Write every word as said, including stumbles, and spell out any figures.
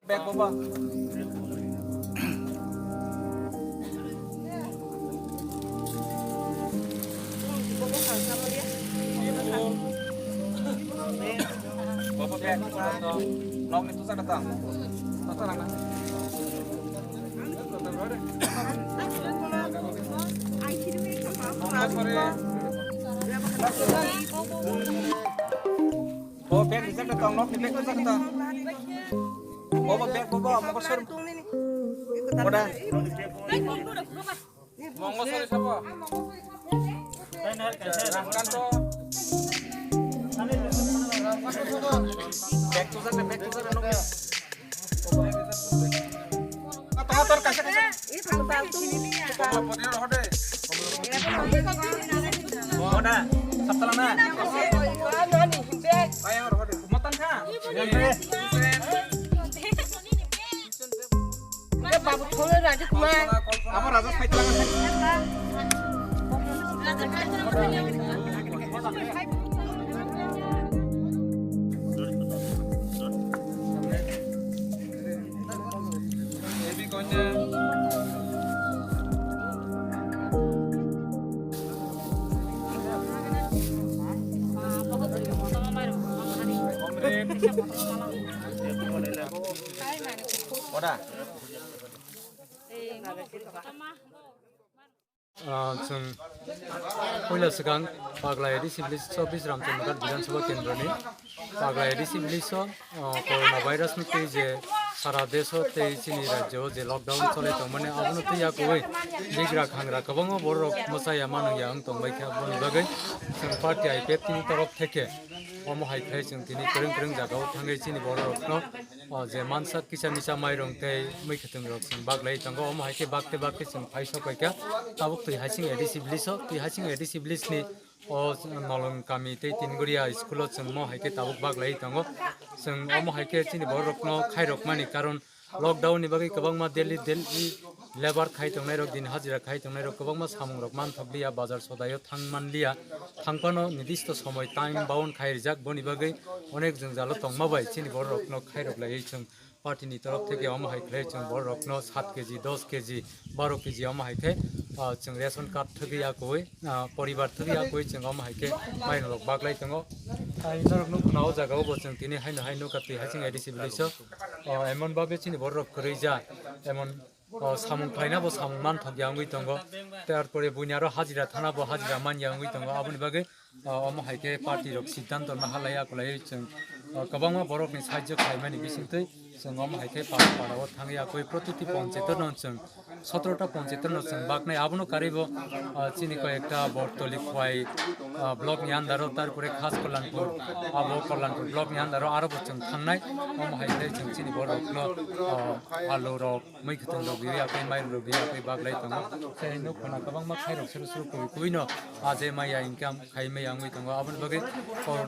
Bag bobo. Bobo bag. Nok ni tusa datang. Tusa datang. Bo bag rijak da tong, nok ni bag rijak da. Bo bo bag bo bo, mo sor. Koda. Mongo sori sabo. Rangkanto. Bag rijak da, bag rijak da, nok ni. Tomator kaisa kaisa. Koda, saptala na. Ayang rohode. Matan kha. Babu thole Raja Kumar. Abo Raja Saitla. Ah, chwng puila swkang Pagla A D C village, chobbish Ramchandra Ghat Bidhan Sabha Kendroni Pagla A D C village o, ah, corona virus ni twi je sara desh o tei chini rajyo o je lockdown chole tongmani, abono twi yakuwi bigra khangra kwbangma bororok mwchaya manwngya wng tongbai kha. Aboni bagwi chwng party I P F T ni torof theke omo hai khlai chwng tini kwrwng kwrwng jagao thangwi chini bororokno o je mansak kisa misa mairung tei mui khwtwng rok chwng bak lai tongo, omo hai khe bak tei bak khe chwng phai sok pai kha. Tabuk twi hasing A D C village o, twi hasing A D C village ni o Nolong kami tei Tinguria school o chwng mo hai khe tabuk bak lai tongo. Chwng omo hai khe chini borok rok no khai rok mani karon lockdown ni bagwi kwbangma daily daily labour khai tongnai rok, din hajira khai tongnai rok kwbangma samung rok man thok liya, bazar sodai o thang man liya, thang phano nidisto somoi time bound khai rijak, boni bagwi onek jwngjal o tongma bai chini borok rok no khai rok lai chwng party ni torof theke omo hai khlai chwng borok rok no sat K G, dos K G, baro K G omo hai khe, ah, chwng ration card thwgwi ya koi, ah, poribar thwgwi ya koi chwng omo hai khe mairung rok bak lai tongo. Ai norok nuk khna o jaga o bo chwng tini haino hai nukha twi hasing A D C village o, ah, emon babe chini borok rok kwrwi ja, emon, ah, samung khlaina bo samung man thok ya wngwi tongo. Tarpore buini aro hajira thana bo hajira man ya wngwi tongo, aboni bagwi ah, omo hai khe party rok siddhanto naha lai akulai chwng, ah, kwbangma borok ni sahajyo khlaimani bisingtwi chwng omo hai khe para para o thangwi akoi protiti ponchayat no chwng sotro ta ponchayat no chwng baknai, abono karwi bo, ah, chini koi ekta Bortoli Khwai, ah, block ni under o, tarpore Khas Kalyanpur, abo Kalyanpur block ni under o aro bo chwng thangnai. Omo hai khe chwng chini borok no, ah, alu rok, mui khwtwng rok riwi akhai, mairung rok riwi akhai bak lai tongo. Tei nuk khna kwbangma khai rok suru suru kubui kubui no aje maya income khai maya wngwi tongo. Aboni bagwi kor-